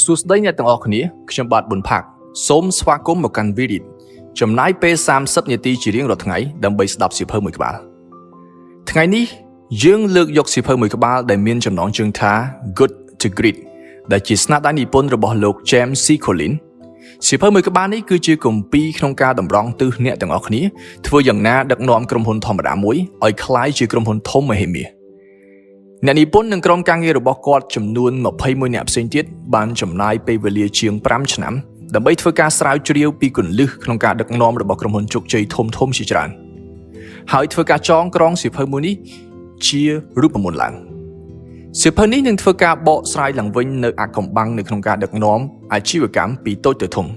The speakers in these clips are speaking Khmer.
សួស្តីអ្នកទាំងអស់គ្នាខ្ញុំបាទប៊ុនផាក់សូមស្វាគមន៍មកកាន់ Virit ចំណាយពេល30នាទីជារៀងរាល់ថ្ងៃដើម្បីស្ដាប់សៀវភៅមួយក្បាលថ្ងៃនេះយើងលើកយកសៀវភៅមួយក្បាលដែលមានចំណងជើងថា Good to Great ដែលជាស្នាដៃនិពន្ធរបស់លោក James C. Collins សៀវភៅមួយក្បាលនេះគឺជាគម្ពីរក្នុងការតម្រង់ទិសអ្នកទាំងអស់គ្នាធ្វើយ៉ាងណាដឹកនាំក្រុមហ៊ុនធម្មតាមួយឲ្យក្លាយជាក្រុមហ៊ុនធំមហិមាអ្នកនិពន្ធនិងក្រុមការងាររបស់គាត់ចំនួន21នាក់ផ្សេងទៀតបានចំណាយពេលវេលាជាង5ឆ្នាំដើម្បីធ្វើការស្រាវជ្រាវពីគន្លឹះក្នុងការដឹកនាំរបស់ក្រុមហ៊ុនជោគជ័យធំៗជាច្រើនហើយធ្វើការចងក្រងសៀវភៅមួយនេះជារូបមន្តឡើងសៀវភៅនេះនឹងធ្វើការបកស្រាយឡើងវិញនៅអាថ៌កំបាំងនៅក្នុងការដឹកនាំអាជីវកម្មពីតូចទៅធំ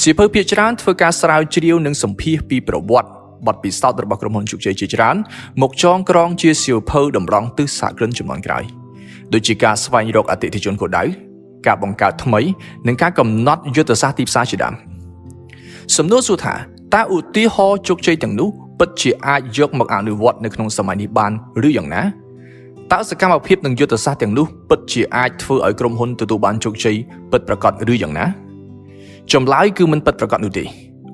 សៀវភៅភាគច្រើនធ្វើការស្រាវជ្រាវនិងសម្ភាសពីប្រវត្តិបទពិសោធន៍របស់ក្រុមហ៊ុនជោគជ័យជាច្រើនមកចងក្រងជាសៀវភៅតម្រង់ទិសសហគ្រិនជំនាន់ក្រោយដូចជាការស្វែងរកអតិថិជនគោលដៅការបង្កើតថ្មីនិងការកំណត់យុទ្ធសាស្ត្រទីផ្សារជាដើមសំណួរសួរថាតើឧទាហរណ៍ជោគជ័យទាំងនោះពិតជាអាចយកមកអនុវត្តនៅក្នុងសម័យនេះបានឬយ៉ាងណាតើសកម្មភាពនិងយុទ្ធសាស្ត្រទាំងនោះពិតជាអាចធ្វើឲ្យក្រុមហ៊ុនទទួលបានជោគជ័យពិតប្រាកដឬយ៉ាងណាចម្លើយគឺមិនពិតប្រាកដនោះទេ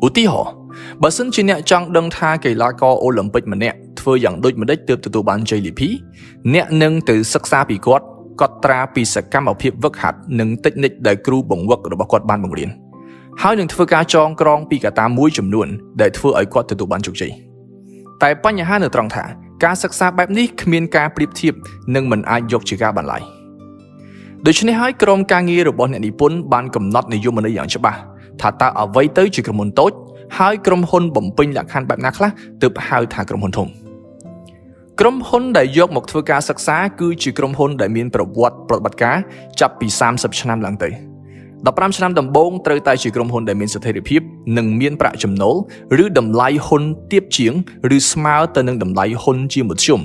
ឧទាហរណ៍បើសិនជាអ្នកចង់ដឹងថាកីឡាករអូឡ িম্প ិកម្នាក់ធ្វើយ៉ាងដូចម្តេចទើបទទួលបានជ័យលាភីអ្នកនឹងទៅសិក្សាពីគាត់កត់ត្រាពីសកម្មភាពវឹកហាត់និងតិចនិកដែលគ្រូបង្វឹករបស់គាត់បានបង្រៀនហើយនឹងធ្វើការចងក្រងពីកត្តាមួយចំនួនដែលធ្វើឲ្យគាត់ទទួលបានជោគជ័យតែបញ្ហានៅត្រង់ថាការសិក្សាបែបនេះគ្មានការប្រៀបធៀបនិងមិនអាចយកជាការបានឡើយដូច្នេះហើយក្រុមការងាររបស់អ្នកនិពន្ធបានកំណត់និយមន័យយ៉ាងច្បាស់ថាតើអ្វីទៅជាក្រុមហ៊ុនតូចហើយក្រុមហ៊ុនបំពេញលក្ខខណ្ឌបែបណាខ្លះទើបហៅថាក្រុមហ៊ុនធំក្រុមហ៊ុនដែលយកមកធ្វើការសិក្សាគឺជាក្រុមហ៊ុនដែលមានប្រវត្តិប្រតិបត្តិការចាប់ពី30ឆ្នាំឡើងទៅ15ឆ្នាំដំបូងត្រូវតែជាក្រុមហ៊ុនដែលមានស្ថិរភាពនិងមានប្រាក់ចំណូលឬតម្លៃហ៊ុនទាបជាងឬស្មើទៅនឹងតម្លៃហ៊ុនជាមធ្យម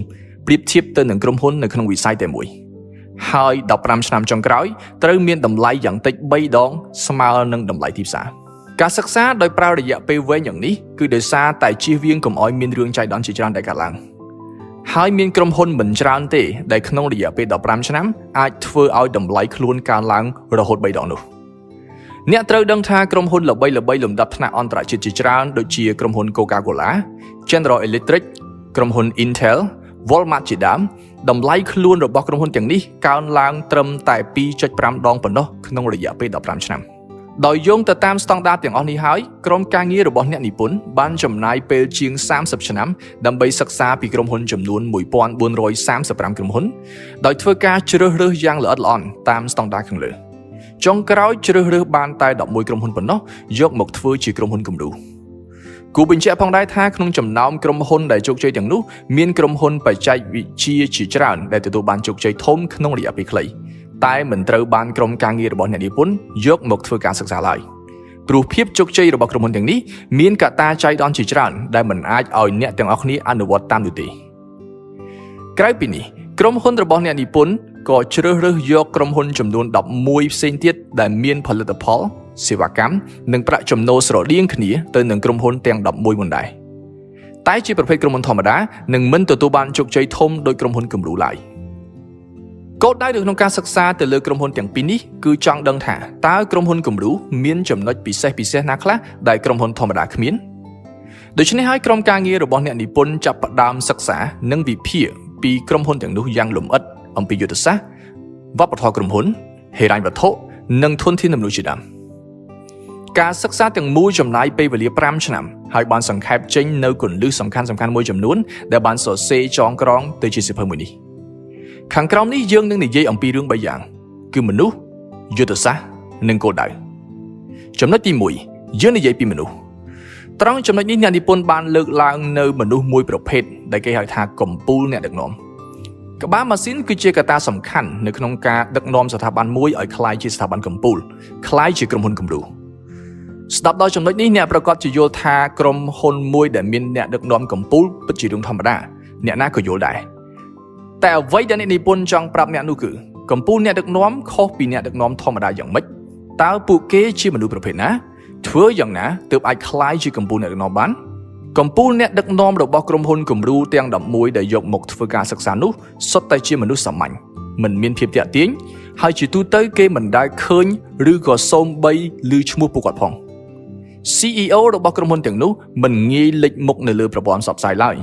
ប្រៀបធៀបទៅនឹងក្រុមហ៊ុននៅក្នុងវិស័យតែមួយហើយ15ឆ្នាំចុងក្រោយត្រូវមានតម្លៃយ៉ាងតិច3ដងស្មើនឹងតម្លៃទីផ្សារការសិក្សាដោយប្រើរយៈពេលវែងយ៉ាងនេះគឺដោយសារតែជៀសវាងកុំឲ្យមានរឿងចៃដន្យជាច្រើនដែលកើតឡើងហើយមានក្រុមហ៊ុនមិនច្រើនទេដែលក្នុងរយៈពេល15ឆ្នាំអាចធ្វើឲ្យតម្លៃខ្លួនកើនឡើងរហូត3ដងនោះអ្នកត្រូវដឹងថាក្រុមហ៊ុនល្បីៗលំដាប់ថ្នាក់អន្តរជាតិជាច្រើនដូចជាក្រុមហ៊ុន Coca-Cola, General Electric ក្រុមហ៊ុន Intel, Walmart ជាដើមតម្លៃខ្លួនរបស់ក្រុមហ៊ុនទាំងនេះកើនឡើងត្រឹមតែ2.5ដងប៉ុណ្ណោះក្នុងរយៈពេល15ឆ្នាំដោយយោងទៅតាមស្តង់ដារទាំងអស់នេះហើយក្រុមការងាររបស់អ្នកនិពន្ធបានចំណាយពេលជាង30ឆ្នាំដើម្បីសិក្សាពីក្រុមហ៊ុនចំនួន1435ក្រុមហ៊ុនដោយធ្វើការជ្រើសរើសយ៉ាងល្អិតល្អន់តាមស្តង់ដារខាងលើចុងក្រោយជ្រើសរើសបានតែ11ក្រុមហ៊ុនប៉ុណ្ណោះយកមកធ្វើជាក្រុមហ៊ុនគំរូគូបញ្ជាក់ផងដែរថាក្នុងចំណោមក្រុមហ៊ុនដែលជោគជ័យទាំងនោះមានក្រុមហ៊ុនបច្ចេកវិទ្យាជាច្រើនដែលទទួលបានជោគជ័យធំក្នុងរយៈពេលខ្លីតែមិនត្រូវបានក្រុមការងាររបស់អ្នកនិពន្ធយកមកធ្វើការសិក្សាឡើយព្រោះភាពជោគជ័យរបស់ក្រុមហ៊ុនទាំងនេះមានកត្តាចៃដន្យជាច្រើនដែលមិនអាចឲ្យអ្នកទាំងអស់គ្នាអនុវត្តតាមនោះទេក្រៅពីនេះក្រុមហ៊ុនរបស់អ្នកនិពន្ធក៏ជ្រើសរើសយកក្រុមហ៊ុនចំនួន11ផ្សេងទៀតដែលមានផលិតផលសេវាកម្មនិងប្រាក់ចំណូលស្រដៀងគ្នាទៅនឹងក្រុមហ៊ុនទាំង11មុនដែរតែជាប្រភេទក្រុមហ៊ុនធម្មតានឹងមិនទទួលបានជោគជ័យធំដូចក្រុមហ៊ុនគំរូឡើយគោលដៅនៅក្នុងការសិក្សាទៅលើក្រុមហ៊ុនទាំងពីរនេះគឺចង់ដឹងថាតើក្រុមហ៊ុនគំរូមានចំណុចពិសេសពិសេសណាខ្លះដែលក្រុមហ៊ុនធម្មតាគ្មានដូច្នេះហើយក្រុមការងាររបស់អ្នកនិពន្ធចាប់ផ្ដើមសិក្សានិងវិភាគពីក្រុមហ៊ុនទាំងនោះយ៉ាងលម្អិតអំពីយុទ្ធសាស្ត្រវប្បធម៌ក្រុមហ៊ុនហិរញ្ញវត្ថុនិងធនធានមនុស្សជាដើមការសិក្សាទាំងមូលចំណាយពេលវេលា5ឆ្នាំហើយបានសង្ខេបចេញនៅគន្លឹះសំខាន់ៗមួយចំនួនដែលបានសរសេរចងក្រងទៅជាសៀវភៅមួយនេះខាងក្រោមនេះយើងនឹងនិយាយអំពីរឿង3យ៉ាងគឺមនុស្សយុទ្ធសាស្ត្រនិងគោលដៅចំណុចទី1យើងនិយាយពីមនុស្សត្រង់ចំណុចនេះអ្នកនិពន្ធបានលើកឡើងនៅមនុស្សមួយប្រភេទដែលគេហៅថាកំពូលអ្នកដឹកនាំក្បាលម៉ាស៊ីនគឺជាកត្តាសំខាន់នៅក្នុងការដឹកនាំស្ថាប័នមួយឲ្យក្លាយជាស្ថាប័នកំពូលក្លាយជាក្រុមហ៊ុនគំរូស្ដាប់ដល់ចំណុចនេះអ្នកប្រកាសជាយល់ថាក្រុមហ៊ុនមួយដែលមានអ្នកដឹកនាំកំពូលពិតជារឿងធម្មតាអ្នកណាក៏យល់ដែរតែអ្វីដែលអ្នកនិពន្ធចង់ប្រាប់អ្នកនោះគឺកំពូលអ្នកដឹកនាំខុសពីអ្នកដឹកនាំធម្មតាយ៉ាងម៉េចតើពួកគេជាមនុស្សប្រភេទណាធ្វើយ៉ាងណាទើបអាចក្លាយជាកំពូលអ្នកដឹកនាំបានកំពូលអ្នកដឹកនាំរបស់ក្រុមហ៊ុនគំរូទាំង11ដែលយកមកធ្វើការសិក្សានោះសុទ្ធតែជាមនុស្សសាមញ្ញមិនមានភាពទាក់ទាញ ហើយជាទូទៅគេមិនដែលឃើញឬក៏សូម្បីឮឈ្មោះពួកគាត់ផង CEO របស់ក្រុមហ៊ុនទាំងនោះមិនងាយលេចមុខនៅលើប្រព័ន្ធផ្សព្វផ្សាយឡើយ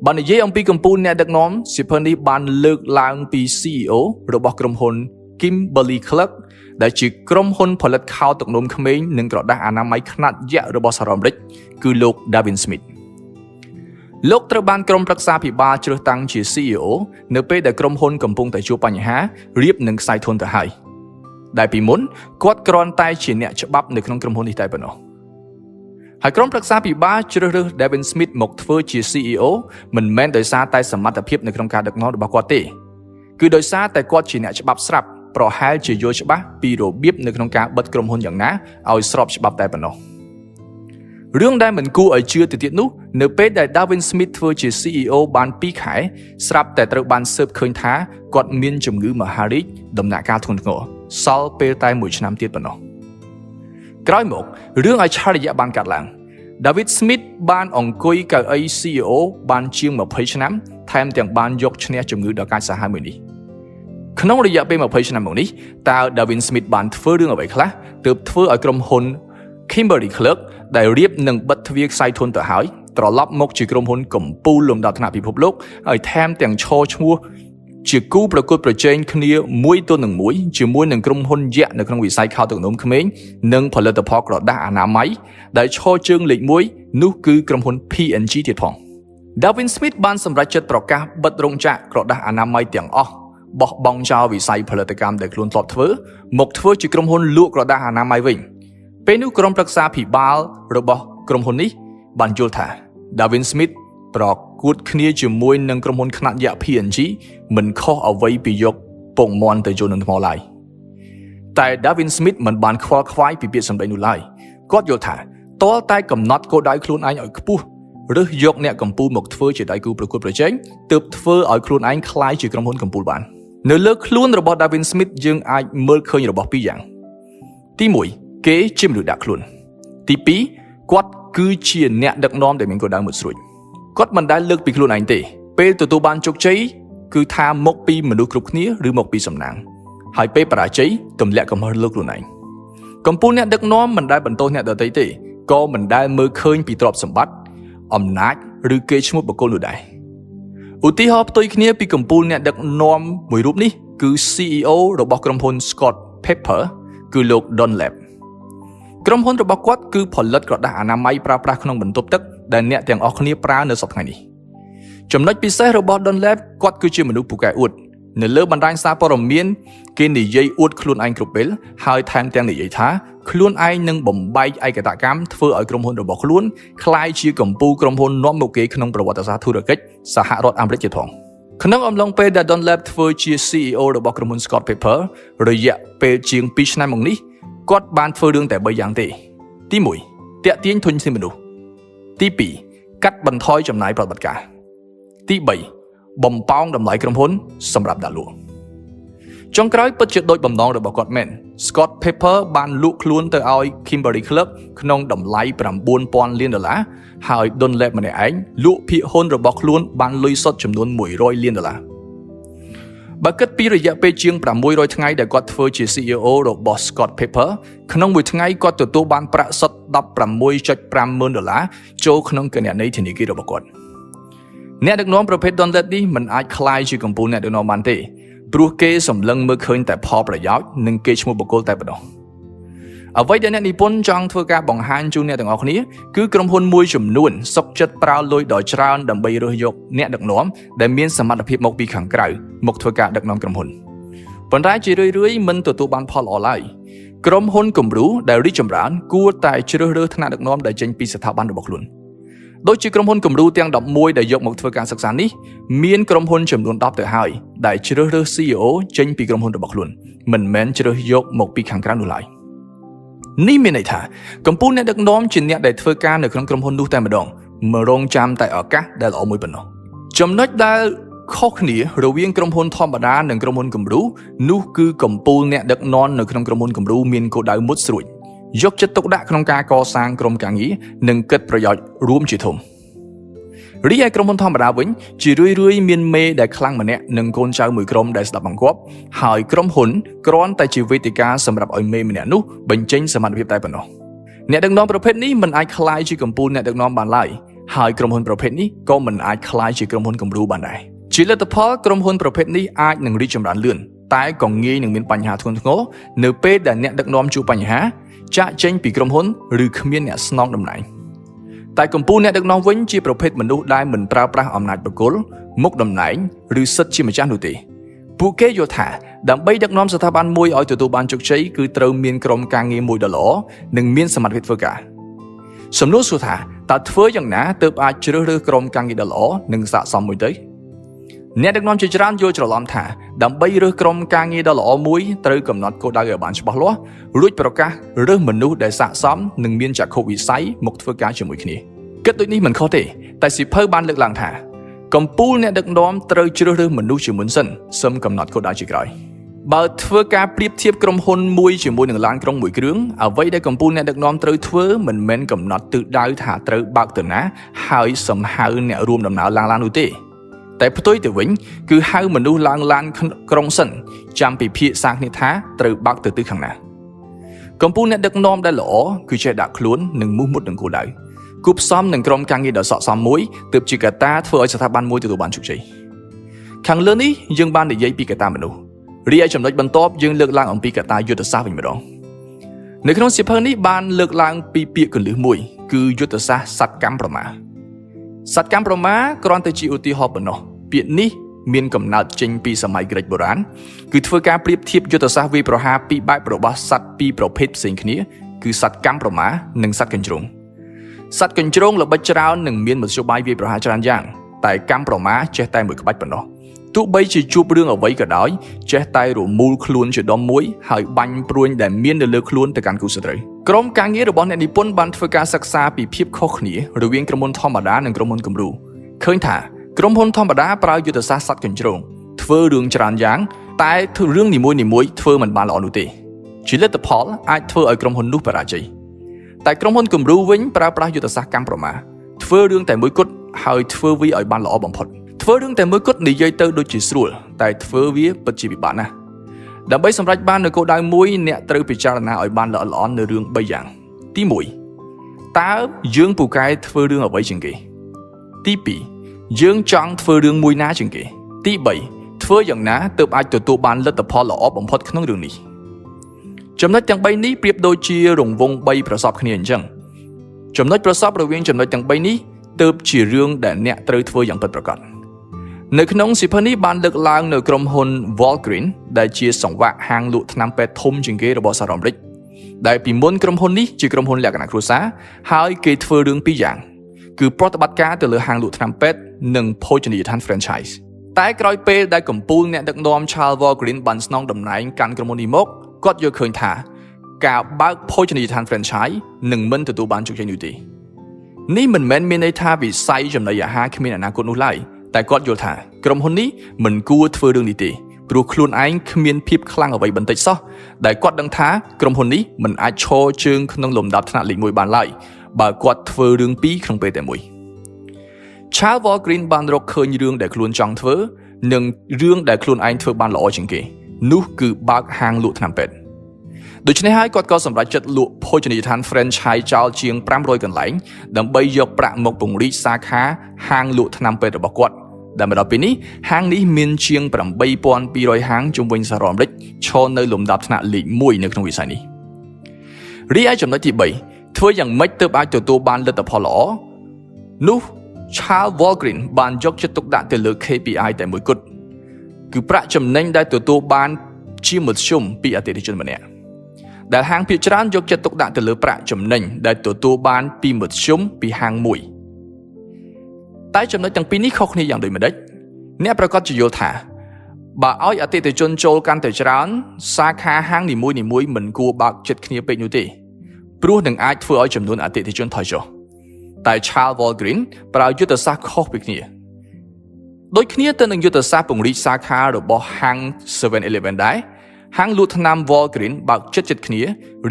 បើនិយាយអំពីកម្ពុជាអ្នកដឹកនាំសៀវភៅនេះបានលើកឡើងពី CEO របស់ក្រុមហ៊ុន Kimberly Clark ដែលជាក្រុមហ៊ុនផលិតខោទឹកនោមក្មេងនិងក្រដាសអនាម័យខ្នាតយក្សរបស់សហរដ្ឋអាមេរិកគឺលោក Darwin Smith លោកត្រូវបានក្រុមប្រឹក្សាភិបាលជ្រើសតាំងជា CEO នៅពេលដែលក្រុមហ៊ុនកំពុងតែជួបបញ្ហារៀបនឹងខ្សែធនទៅហើយដែលពីមុនគាត់គ្រាន់តែជាអ្នកច្បាប់នៅក្នុងក្រុមហ៊ុននេះតែប៉ុណ្ណោះហើយក្រុមប្រឹក្សាភិបាលជ្រើសរើស Devin Smith មកធ្វើជា CEO មិនមែនដោយសារតែសមត្ថភាពនៅក្នុងការដឹកនាំរបស់គាត់ទេគឺដោយសារតែគាត់ជាអ្នកច្បាប់ស្រាប់ប្រហែលជាយល់ច្បាស់ពីរបៀបនៅក្នុងការបិទក្រុមហ៊ុនយ៉ាងណាឲ្យស្របច្បាប់តែប៉ុណ្ណោះរឿងដែលមិនគួរឲ្យជឿទៅទៀតនោះនៅពេលដែល Darwin Smith ធ្វើជា CEO បាន2ខែស្រាប់តែត្រូវបានស៊ើបឃើញថាគាត់មានជំងឺមហារីកដំណាក់កាលធ្ងន់ធ្ងរសល់ពេលតែមួយឆ្នាំទៀតប៉ុណ្ណោះក្រោយមករឿងអច្ឆរិយៈបានកើតឡើង David Smith បានអង្គុយកៅអី CEO បានជាង20ឆ្នាំថែមទាំងបានយកឈ្នះជំងឺដ៏កាចសាហាវមួយនេះក្នុងរយៈពេល20ឆ្នាំមកនេះតើ Darwin Smith បានធ្វើរឿងអ្វីខ្លះទើបធ្វើឲ្យក្រុមហ៊ុន Kimberly Clark ដែលរៀបនឹងបិទទ្វារខ្សែធនទៅហើយត្រឡប់មកជាក្រុមហ៊ុនកំពូលលំដាប់ថ្នាក់ពិភពលោកហើយថែមទាំងឈរឈ្មោះជាគូប្រកួតប្រជែងគ្នាមួយទល់នឹងមួយជាមួយនឹងក្រុមហ៊ុនយក្សនៅក្នុងវិស័យខោទឹកនោមក្មេងនិងផលិតផលក្រដាសអនាម័យដែលឈរជើងលេខ1នោះគឺក្រុមហ៊ុន P&G ទៀតផង Darwin Smith បានសម្រេចចិត្តប្រកាសបិទរោងចក្រក្រដាសអនាម័យទាំងអស់បោះបង់ចោលវិស័យផលិតកម្មដែលខ្លួនធ្លាប់ធ្វើមកធ្វើជាក្រុមហ៊ុនលក់ក្រដាសអនាម័យវិញពេលនោះក្រុមប្រឹក្សាភិបាលរបស់ក្រុមហ៊ុននេះបានយល់ថា Darwin Smith ប្រកួតគ្នាជាមួយនឹងក្រុមហ៊ុនខ្នាតយក្ស P&G មិនខុសអ្វីពីយកពងមាន់ទៅចូលនឹងថ្មឡើយតែ Darwin Smith មិនបានខ្វល់ខ្វាយពីពាក្យសម្ដីនោះឡើយគាត់យល់ថាទាល់តែកំណត់គោលដៅខ្លួនឯងឲ្យខ្ពស់រើសយកអ្នកកម្ពុជាមកធ្វើជាដៃគូប្រកួតប្រជែងទើបធ្វើឲ្យខ្លួនឯងក្លាយជាក្រុមហ៊ុនកម្ពុជាបាននៅលើខ្លួនរបស់ Darwin Smith យើងអាចមើលឃើញរបស់ពីរយ៉ាងទី1គេជាមនុស្សដាក់ខ្លួនទី2គាត់គឺជាអ្នកដឹកនាំដែលមានគោលដៅមុតស្រួចគាត់មិនដែលលើកពីខ្លួនឯងទេពេលទទួលបានជោគជ័យគឺថាមកពីមនុស្សគ្រប់គ្នាឬមកពីសំណាងហើយពេលបរាជ័យទម្លាក់កំហុសលើខ្លួនឯងកម្ពុជាអ្នកដឹកនាំមិនដែលបន្ទោសអ្នកដទៃទេក៏មិនដែលមើលឃើញពីទ្រព្យសម្បត្តិអំណាចឬកេរ្តិ៍ឈ្មោះបុគ្គលនោះដែរឧទាហរណ៍ផ្ទុយគ្នាពីកម្ពុជាអ្នកដឹកនាំមួយរូបនេះគឺ CEO របស់ក្រុមហ៊ុន Scott Paper គឺលោក Dunlap ក្រុមហ៊ុនរបស់គាត់គឺផលិតក្រដាសអនាម័យប្រើប្រាស់ក្នុងបន្ទប់ទឹកដែលអ្នកទាំងអស់គ្នាប្រើនៅសប្តាហ៍ថ្ងៃនេះចំណុចពិសេសរបស់ Dunlap គាត់គឺជាមនុស្សពូកែអួតនៅលើបណ្ដាញសារព័ត៌មានគេនិយាយអួតខ្លួនឯងគ្រប់ពេលហើយថែមទាំងនិយាយថាខ្លួនឯងនឹងបំបែកឯកតកម្មធ្វើឲ្យក្រុមហ៊ុនរបស់ខ្លួនក្លាយជាកម្ពុជាក្រុមហ៊ុននាំមុខគេក្នុងប្រវត្តិសាស្ត្រធុរកិច្ចសហរដ្ឋអាមេរិកទៀតផងក្នុងអំឡុងពេលដែល Dunlap ធ្វើជា CEO របស់ក្រុមហ៊ុន Scott Paper រយៈពេលជាង2ឆ្នាំមកនេះគាត់បានធ្វើរឿងតែ3យ៉ាងទេទី1តាក់ទាញធនធានមនុស្សទី2កាត់បន្ថយចំណាយប្រតិបត្តិការទី3បំប៉ោងតម្លៃក្រុមហ៊ុនសម្រាប់ដាក់លក់ចុងក្រោយពិតជាដូចបំណងរបស់គាត់មែន Scott Paper បានលក់ខ្លួនទៅឲ្យ Kimberly Clark ក្នុងតម្លៃ9000លានដុល្លារហើយ Dunlap ម្នាក់ឯងលក់ភាគហ៊ុនរបស់ខ្លួនបានលុយសុទ្ធចំនួន100លានដុល្លារបើគិតពីរយៈពេលជាង600ថ្ងៃដែលគាត់ធ្វើជា CEO របស់ Scott Paper ក្នុងមួយថ្ងៃគាត់ទទួលបានប្រាក់សុទ្ធ 16.5 ម៉ឺនដុល្លារចូលក្នុងគណនីធនាគាររបស់គាត់អ្នកដឹកនាំប្រភេទ Dunlap នេះមិនអាចក្លាយជាកម្ពុជាអ្នកដឹកនាំបានទេព្រោះគេសម្លឹងមើលឃើញតែផលប្រយោជន៍និងគេឈ្មោះបុគ្គលតែប៉ុណ្ណោះអ្វីដែលអ្នកនិពន្ធចង់ធ្វើការបង្ហាញជូនអ្នកទាំងអស់គ្នាគឺក្រុមហ៊ុនមួយចំនួនសុខចិត្តប្រើលុយដ៏ច្រើនដើម្បីរើសយកអ្នកដឹកនាំដែលមានសមត្ថភាពមកពីខាងក្រៅមកធ្វើការដឹកនាំក្រុមហ៊ុនប៉ុន្តែជារឿយៗមិនទទួលបានផលល្អឡើយក្រុមហ៊ុនគំរូដែលរីកចម្រើនគួរតែជ្រើសរើសថ្នាក់ដឹកនាំដែលចេញពីស្ថាប័នរបស់ខ្លួនដូចជាក្រុមហ៊ុនគំរូទាំង11ដែលយកមកធ្វើការសិក្សានេះមានក្រុមហ៊ុនចំនួន10ទៅហើយដែលជ្រើសរើស CEO ចេញពីក្រុមហ៊ុនរបស់ខ្លួនមិនមែនជ្រើសយកមកពីខាងក្រៅនោះឡើយនេះមានន័យថាកម្ពុជាអ្នកដឹកនាំជាអ្នកដែលធ្វើការនៅក្នុងក្រុមហ៊ុននោះតែម្ដងមករងចាំតែឱកាសដែលល្អមួយប៉ុណ្ណោះចំណុចដែលខុសគ្នារវាងក្រុមហ៊ុនធម្មតានិងក្រុមហ៊ុនគំរូនោះគឺកម្ពុជាអ្នកដឹកនាំនៅក្នុងក្រុមហ៊ុនគំរូមានគោលដៅមុតស្រួចយកចិត្តទុកដាក់ក្នុងការកសាងក្រុមការងារនិងគិតប្រយោជន៍រួមជាធំ។ រីឯក្រុមហ៊ុនធម្មតាវិញជារឿយៗមានមេដែលខ្លាំងម្នាក់និងកូនចៅមួយក្រុមដែលស្ដាប់បង្គាប់ហើយក្រុមហ៊ុនគ្រាន់តែជាវេទិកាសម្រាប់ឲ្យមេម្នាក់នោះបញ្ចេញសមត្ថភាពតែប៉ុណ្ណោះអ្នកដឹកនាំប្រភេទនេះមិនអាចក្លាយជាកំពូលអ្នកដឹកនាំបានឡើយហើយក្រុមហ៊ុនប្រភេទនេះក៏មិនអាចក្លាយជាក្រុមហ៊ុនគំរូបានដែរជាលទ្ធផលក្រុមហ៊ុនប្រភេទនេះអាចនឹងរីកចម្រើនលឿនតែក៏ងាយនឹងមានបញ្ហាធ្ងន់ធ្ងរនៅពេលដែលអ្នកដឹកនាំជួបបញ្ហាចាក់ចេញពីក្រុមហ៊ុនឬគ្មានអ្នកស្នងតំណែងតែកម្ពុជាអ្នកដឹកនាំវិញជាប្រភេទមនុស្សដែលមិនប្រើប្រាស់អំណាចបុគ្គលមុខតំណែងឬសិទ្ធិជាម្ចាស់នោះទេពួកគេយល់ថាដើម្បីដឹកនាំស្ថាប័នមួយឲ្យទទួលបានជោគជ័យគឺត្រូវមានក្រុមការងារមួយដ៏ល្អនិងមានសមត្ថភាពធ្វើការសំណួរសួរថាតើធ្វើយ៉ាងណាទើបអាចជ្រើសរើសក្រុមការងារដ៏ល្អនិងស័ក្តិសមមួយទៅអ្នកដឹកនាំជាច្រើនយល់ច្រឡំថាដើម្បីរើសក្រុមការងារដ៏ល្អមួយត្រូវកំណត់គោលដៅឲ្យបានច្បាស់លាស់រួចប្រកាសរើសមនុស្សដែលស័ក្តិសមនិងមានចក្ខុវិស័យមកធ្វើការជាមួយគ្នាគិតដូចនេះមិនខុសទេតែសៀវភៅបានលើកឡើងថាកម្ពុជាអ្នកដឹកនាំត្រូវជ្រើសរើសមនុស្សជាមុនសិនសឹមកំណត់គោលដៅជាក្រោយបើធ្វើការប្រៀបធៀបក្រុមហ៊ុនមួយជាមួយនឹងឡានក្រុងមួយគ្រឿងអ្វីដែលកម្ពុជាអ្នកដឹកនាំត្រូវធ្វើមិនមែនកំណត់ទិសដៅថាត្រូវបើកទៅណាហើយសំហៅអ្នករួមដំណើរឡើងឡាននោះទេតែផ្ទុយទៅវិញគឺហៅមនុស្សឡើងឡានក្រុងសិនចាំពិភាក្សាគ្នាថាត្រូវបើកទៅទិសខាងណាកម្ពុជាអ្នកដឹកនាំដែលល្អគឺចេះដាក់ខ្លួននិងមោះមុតនឹងគោលដៅគួបផ្សំនឹងក្រុមការងារដ៏ស័ក្តិសមមួយទើបជាកត្តាធ្វើឲ្យស្ថាប័នមួយទទួលបានជោគជ័យខាងលើនេះយើងបាននិយាយពីកត្តាមនុស្សរីឯចំណុចបន្ទាប់យើងលើកឡើងអំពីកត្តាយុទ្ធសាស្ត្រវិញម្ដងនៅក្នុងសៀវភៅនេះបានលើកឡើងពីពាក្យគន្លឹះមួយគឺយុទ្ធសាស្ត្រសត្វកម្មប្រមាសត្វកម្មប្រមាគ្រាន់តែជាឧទាហរណ៍ប៉ុណ្ណោះពាក្យនេះមានកំណើតចេញពីសម័យក្រិកបុរាណគឺធ្វើការប្រៀបធៀបយុទ្ធសាស្ត្រវាយប្រហារពីរបែបរបស់សត្វពីរប្រភេទផ្សេងគ្នាគឺសត្វកម្មប្រមានិងសត្វកញ្ជ្រោងសត្វកញ្ជ្រោងល្បិចច្រើននិងមានមធ្យោបាយវាយប្រហារច្រើនយ៉ាងតែកម្មប្រមាចេះតែមួយក្បាច់ប៉ុណ្ណោះទោះបីជាជួបរឿងអ្វីក៏ដោយចេះតែរមូលខ្លួនជាដុំមួយហើយបាញ់ព្រួញដែលមាននៅលើខ្លួនទៅកាន់គូសត្រូវក្រុមការងាររបស់អ្នកនិពន្ធបានធ្វើការសិក្សាពីភាពខុសគ្នារវាងក្រុមហ៊ុនធម្មតានិងក្រុមហ៊ុនគំរូឃើញថាក្រុមហ៊ុនធម្មតាប្រើយុទ្ធសាស្ត្រសត្វកញ្ជ្រោងធ្វើរឿងច្រើនយ៉ាងតែរឿងនីមួយៗធ្វើមិនបានល្អនោះទេជាលទ្ធផលអាចធ្វើឲ្យក្រុមហ៊ុននោះបរាជ័យតែក្រុមហ៊ុនគំរូវិញប្រើប្រាស់យុទ្ធសាស្ត្រកម្មប្រមាធ្វើរឿងតែមួយគត់ហើយធ្វើវាឲ្យបានល្អបំផុតធ្វើរឿងតែមួយគត់និយាយទៅដូចជាស្រួលតែធ្វើវាពិតជាពិបាកណាស់ដើម្បីសម្រេចបាននូវគោលដៅមួយអ្នកត្រូវពិចារណាឲ្យបានល្អិតល្អន់នៅរឿង3យ៉ាងទី1តើយើងពូកែធ្វើរឿងអ្វីជាងគេទី2យើងចង់ធ្វើរឿងមួយណាជាងគេទី3ធ្វើយ៉ាងណាទើបអាចទទួលបានលទ្ធផលល្អបំផុតក្នុងរឿងនេះចំណុចទាំង3នេះប្រៀបដូចជារង្វង់3ប្រសពគ្នាអញ្ចឹងចំណុចប្រសពរវាងចំណុចទាំង3នេះទើបជារឿងដែលអ្នកត្រូវធ្វើយ៉ាងពិតប្រាកដនៅក្នុងសៀវភៅនេះបានលើកឡើងនៅក្រុមហ៊ុន Walgreens ដែលជាសង្វាក់ហាងលក់ថ្នាំពេទ្យធំជាងគេរបស់សហរដ្ឋអាមេរិកដែលពីមុនក្រុមហ៊ុននេះជាក្រុមហ៊ុនលក្ខណៈគ្រួសារហើយគេធ្វើរឿងពីរយ៉ាងគឺប្រតិបត្តិការទៅលើហាងលក់ថ្នាំពេទ្យនិងភោជនីយដ្ឋាន franchise តែក្រោយពេលដែលកំពូលអ្នកដឹកនាំ Charles Walgreens បានស្នងតំណែងកាន់ក្រុមហ៊ុននេះមកគាត់យល់ឃើញថាការបើកភោជនីយដ្ឋាន franchise នឹងមិនទទួលបានជោគជ័យនោះទេនេះមិនមែនមានន័យថាវិស័យចំណីអាហារគ្មានអនាគតនោះឡើយតែគាត់យល់ថាក្រុមហ៊ុននេះមិនគួរធ្វើរឿងនេះទេព្រោះខ្លួនឯងគ្មានភាពខ្លាំងអ្វីបន្តិចសោះដែលគាត់ដឹងថាក្រុមហ៊ុននេះមិនអាចឈរជើងក្នុងលំដាប់ថ្នាក់លេខ1បានឡើយបើគាត់ធ្វើរឿងពីរក្នុងពេលតែមួយ Charles Walgreens បានរកឃើញរឿងដែលខ្លួនចង់ធ្វើនិងរឿងដែលខ្លួនឯងធ្វើបានល្អជាងគេនោះគឺបើកហាងលក់ថ្នាំពេទ្យដូច្នេះហើយគាត់ក៏សម្រេចចិត្តលក់ភោជនីយដ្ឋាន franchise ចោលជាង500កន្លែងដើម្បីយកប្រាក់មកពង្រីកសាខាហាងលក់ថ្នាំពេទ្យរបស់គាត់ដែលមកដល់ពេលនេះហាងនេះមានជាង8200ហាងជុំវិញសហរដ្ឋអាមេរិកឈរនៅលំដាប់ថ្នាក់លេខ1នៅក្នុងវិស័យនេះរីឯចំណុចទី3ធ្វើយ៉ាងម៉េចទើបអាចទទួលបានលទ្ធផលល្អនោះ Charles Walgreens បានយកចិត្តទុកដាក់ទៅលើ KPI តែមួយគត់គឺប្រាក់ចំណេញដែលទទួលបានជាមធ្យមពីអតិថិជនម្នាក់ដែលហាងភាគច្រើនយកចិត្តទុកដាក់ទៅលើប្រាក់ចំណេញដែលទទួលបានពីមធ្យមពីហាងមួយតែចំណុចទាំងពីរនេះខុសគ្នាយ៉ាងដូចម្ដេចអ្នកប្រកាសជាយល់ថាបើឲ្យអតិថិជនចូលកាន់តែច្រើនសាខាហាងនីមួយៗមិនគួរបើកចិត្តគ្នាពេកនោះទេព្រោះនឹងអាចធ្វើឲ្យចំនួនអតិថិជនថយចុះតែ Charles Walgreens ប្រើយុទ្ធសាស្ត្រខុសពីគ្នាដូចគ្នាទៅនឹងយុទ្ធសាស្ត្រពង្រីកសាខារបស់ហាង 7-Eleven ដែរហាងលក់ថ្នាំ Walgreens បើកជិតៗគ្នា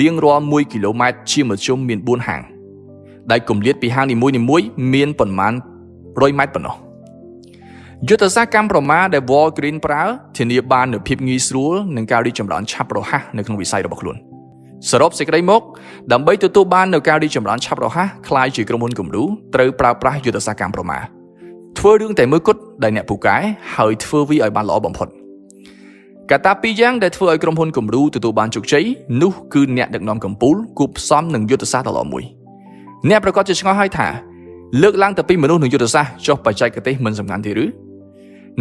រៀងរាល់1គីឡូម៉ែត្រជាមធ្យមមាន4ហាងដែលគម្លាតពីហាងនីមួយៗមានប៉ុន្មាន 100ម៉ែត្រប៉ុណ្ណោះយុទ្ធសាស្ត្រកម្មប្រមាដែល Walgreens ប្រើធានាបាននូវភាពងាយស្រួលនិងការរីកចម្រើនឆាប់រហ័សនៅក្នុងវិស័យរបស់ខ្លួនសរុបសេចក្តីមកដើម្បីទទួលបាននូវការរីកចម្រើនឆាប់រហ័សក្លាយជាក្រុមហ៊ុនគំរូត្រូវប្រើប្រាស់យុទ្ធសាស្ត្រកម្មប្រមាធ្វើរឿងតែមួយគត់ដែលអ្នកពូកែហើយធ្វើវាឲ្យបានល្អបំផុតកត្តាពីរយ៉ាងដែលធ្វើឲ្យក្រុមហ៊ុនគំរូទទួលបានជោគជ័យនោះគឺអ្នកដឹកនាំកម្ពុជាគួបផ្សំនឹងយុទ្ធសាស្ត្រដ៏ល្អមួយអ្នកប្រកាសជាឆ្ងល់ហើយថាលើកឡើងតែពីមនុស្សនិងយុទ្ធសាស្ត្រចុះបច្ចេកទេសមិនសំខាន់ទេឬ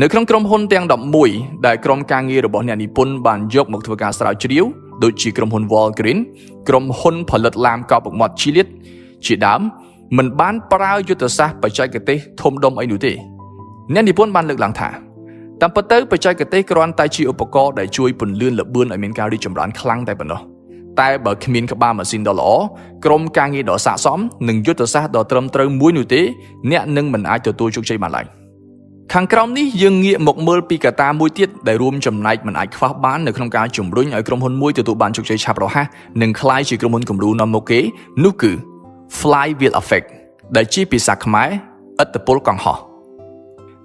នៅក្នុងក្រុមហ៊ុនទាំង11ដែលក្រុមការងាររបស់អ្នកនិពន្ធបានយកមកធ្វើការស្រាវជ្រាវដូចជាក្រុមហ៊ុន Walgreens ក្រុមហ៊ុនផលិតឡាមកោបពុកមាត់ Gillette ជាដើមមិនបានប្រើយុទ្ធសាស្ត្របច្ចេកទេសធំដុំអីនោះទេអ្នកនិពន្ធបានលើកឡើងថាតាមពិតទៅបច្ចេកទេសគ្រាន់តែជាឧបករណ៍ដែលជួយពន្លឿនល្បឿនឲ្យមានការរីកចម្រើនខ្លាំងតែប៉ុណ្ណោះតែបើគ្មានក្បាលម៉ាស៊ីនដ៏ល្អក្រុមការងារដ៏ស័ក្តិសមនិងយុទ្ធសាស្ត្រដ៏ត្រឹមត្រូវមួយនោះទេអ្នកនឹងមិនអាចទទួលជោគជ័យបានឡើយខាងក្រោមនេះយើងងាកមកមើលពីកត្តាមួយទៀតដែលរួមចំណែកមិនអាចខ្វះបាននៅក្នុងការជំរុញឲ្យក្រុមហ៊ុនមួយទទួលបានជោគជ័យឆាប់រហ័សនិងក្លាយជាក្រុមហ៊ុនគំរូនាំមុខគេនោះគឺ Flywheel Effect ដែលជាភាសាខ្មែរឥទ្ធិពលកង់ហោះ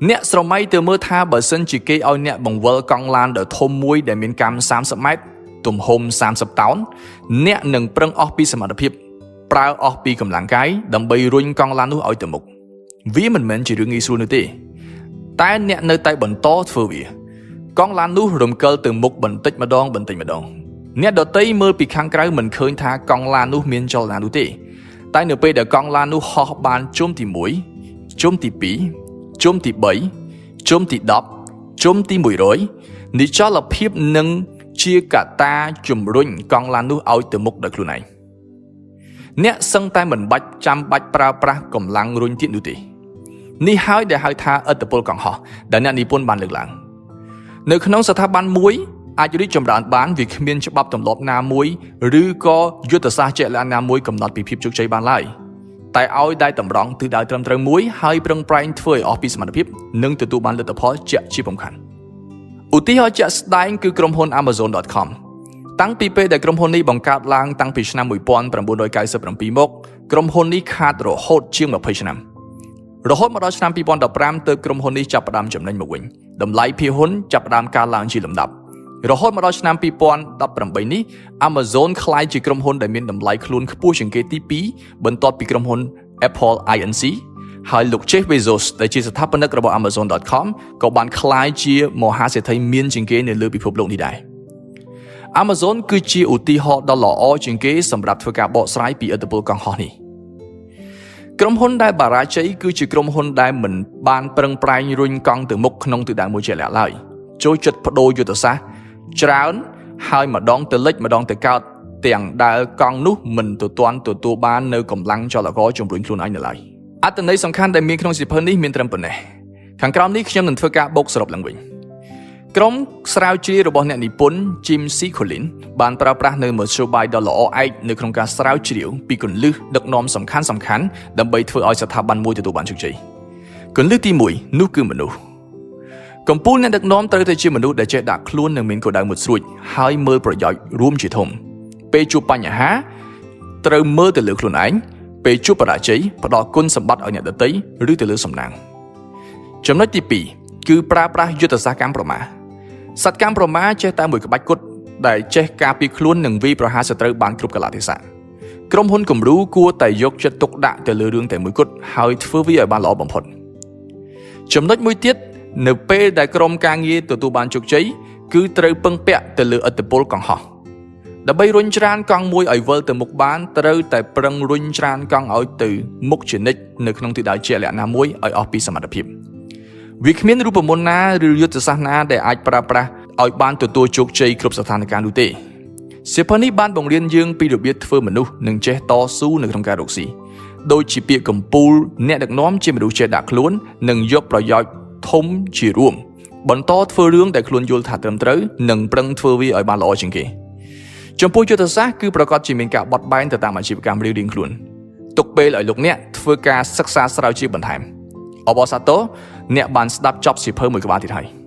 អ្នកស្រមៃទៅមើលថាបើសិនជាគេឲ្យអ្នកបង្វិលកង់ឡានដ៏ធំមួយដែលមានកាំ30ម៉ែត្រទំហំ30តោនអ្នកនឹងប្រឹងអស់ពីសមត្ថភាពប្រើអស់ពីកម្លាំងកាយដើម្បីរុញកង់ឡាននោះឲ្យទៅមុខវាមិនមែនជារឿងងាយស្រួលនោះទេតែអ្នកនៅតែបន្តធ្វើវាកង់ឡាននោះរំកិលទៅមុខបន្តិចម្ដងបន្តិចម្ដងអ្នកដទៃមើលពីខាងក្រៅមិនឃើញថាកង់ឡាននោះមានចលនានោះទេតែនៅពេលដែលកង់ឡាននោះហោះបានជុំទី1ជុំទី2ជុំទី3ជុំទី10ជុំទី100និចលភាពនឹងជាកត្តាជំរុញកង់ឡាននោះឲ្យទៅមុខដោយខ្លួនឯងអ្នកសឹងតែមិនបាច់ចាំបាច់ប្រើប្រាស់កម្លាំងរុញទៀតនោះទេនេះហើយដែលហៅថាឥទ្ធិពលកង់ហោះដែលអ្នកនិពន្ធបានលើកឡើងនៅក្នុងស្ថាប័នមួយអាចរីកចម្រើនបានវាគ្មានច្បាប់ទម្លាប់ណាមួយឬក៏យុទ្ធសាស្ត្រជាក់លាក់ណាមួយកំណត់ពីភាពជោគជ័យបានឡើយតែឲ្យតែតម្រង់ទិសដៅត្រឹមត្រូវមួយហើយប្រឹងប្រែងធ្វើឲ្យអស់ពីសមត្ថភាពនិងទទួលបានលទ្ធផលជាក់ជាពំខានឧទាហរណ៍ជាក់ស្ដែងគឺក្រុមហ៊ុន Amazon.com តាំងពីពេលដែលក្រុមហ៊ុននេះបង្កើតឡើងតាំងពីឆ្នាំ1997មកក្រុមហ៊ុននេះខាតរហូតជាង20ឆ្នាំរហូតមកដល់ឆ្នាំ2015ទើបក្រុមហ៊ុននេះចាប់ផ្ដើមចំណេញមកវិញតម្លៃភាគហ៊ុនចាប់ផ្ដើមកើនឡើងជាលំដាប់រហូតមកដល់ឆ្នាំ2018នេះ Amazon ក្លាយជាក្រុមហ៊ុនដែលមានតម្លៃខ្លួនខ្ពស់ជាងគេទី2បន្ទាប់ពីក្រុមហ៊ុន Apple Inc ហើយលោក Jeff Bezos ដែលជាស្ថាបនិករបស់ Amazon.com ក៏បានក្លាយជាមហាសេដ្ឋីមានជាងគេនៅលើពិភពលោកនេះដែរ Amazon គឺជាឧទាហរណ៍ដ៏ល្អជាងគេសម្រាប់ធ្វើការបកស្រាយពីឥទ្ធិពលកង់ហោះនេះក្រុមហ៊ុនដែលបារាជ័យគឺជាក្រុមហ៊ុនដែលមិនបានប្រឹងប្រែងរុញកង់ទៅមុខក្នុងទិសដៅមួយជាក់លាក់ឡើយចូលចិត្តបដូរយុទ្ធសាស្ត្រច្រើនហើយម្ដងទៅលិចម្ដងទៅកើតទាំងដែលកង់នោះមិនទៅទាន់ទទួលបាននៅកម្លាំងចលករជំរុញខ្លួនឯងនៅឡើយអត្ថន័យសំខាន់ដែលមានក្នុងសៀវភៅនេះមានត្រឹមប៉ុណ្ណេះខាងក្រោមនេះខ្ញុំនឹងធ្វើការបូកសរុបឡើងវិញក្រុមស្រាវជ្រាវរបស់អ្នកនិពន្ធ Jim C. Collins បានប្រើប្រាស់នៅមធ្យោបាយដ៏ល្អឯកនៅក្នុងការស្រាវជ្រាវពីគន្លឹះដឹកនាំសំខាន់សំខាន់ដើម្បីធ្វើឲ្យស្ថាប័នមួយទទួលបានជោគជ័យគន្លឹះទី1នោះគឺមនុស្សកម្ពុជាអ្នកដឹកនាំត្រូវតែជាមនុស្សដែលចេះដាក់ខ្លួននិងមានគោលដៅមុតស្រួចហើយមើលប្រយោជន៍រួមជាធំពេលជួបបញ្ហាត្រូវមើលទៅលើខ្លួនឯងពេលជួបបរាជ័យផ្ដល់គុណសម្បត្តិឲ្យអ្នកដទៃឬទៅលើសំណាងចំណុចទី2គឺប្រើប្រាស់យុទ្ធសាស្ត្រកម្មប្រមាសត្វកម្មប្រមាចេះតែមួយក្បាច់គត់ដែលចេះការពារខ្លួននិងវាយប្រហារសត្រូវបានគ្រប់កាលៈទេសៈក្រុមហ៊ុនគំរូគួរតែយកចិត្តទុកដាក់ទៅលើរឿងតែមួយគត់ហើយធ្វើវាឲ្យបានល្អបំផុតចំណុចមួយទៀតនៅពេលដែលក្រុមការងារទទួលបានជោគជ័យគឺត្រូវពឹងពាក់ទៅលើឥទ្ធិពលកង់ហោះដើម្បីរុញច្រានកង់មួយឲ្យវិលទៅមុខបានត្រូវតែប្រឹងរុញច្រានកង់ឲ្យទៅមុខជានិច្ចនៅក្នុងទិសដៅជាក់លាក់ណាមួយឲ្យអស់ពីសមត្ថភាពវាគ្មានរូបមន្តណាឬយុទ្ធសាស្ត្រណាដែលអាចប្រើប្រាស់ឲ្យបានទទួលជោគជ័យគ្រប់ស្ថានភាពនោះទេសៀវភៅនេះបានបង្រៀនយើងពីរបៀបធ្វើមនុស្សនិងចេះតស៊ូនៅក្នុងការរកស៊ីដូចជាពាក្យកម្ពូលអ្នកដឹកនាំជាមនុស្សចេះដាក់ខ្លួននិងយកប្រយោជន៍ធំជារួមបន្តធ្វើរឿងដែលខ្លួនយល់ថាត្រឹមត្រូវនិងប្រឹងធ្វើវាឲ្យបានល្អជាងគេចំពោះយុទ្ធសាស្ត្រគឺប្រកាសជាមានការបត់បែនទៅតាមអាជីវកម្មរៀងៗខ្លួនទុកពេលឲ្យលោកអ្នកធ្វើការសិក្សាស្រាវជ្រាវបន្ថែមអបអរសាទរអ្នកបានស្ដាប់ចប់សៀវភៅមួយក្បាលទៀតហើយ។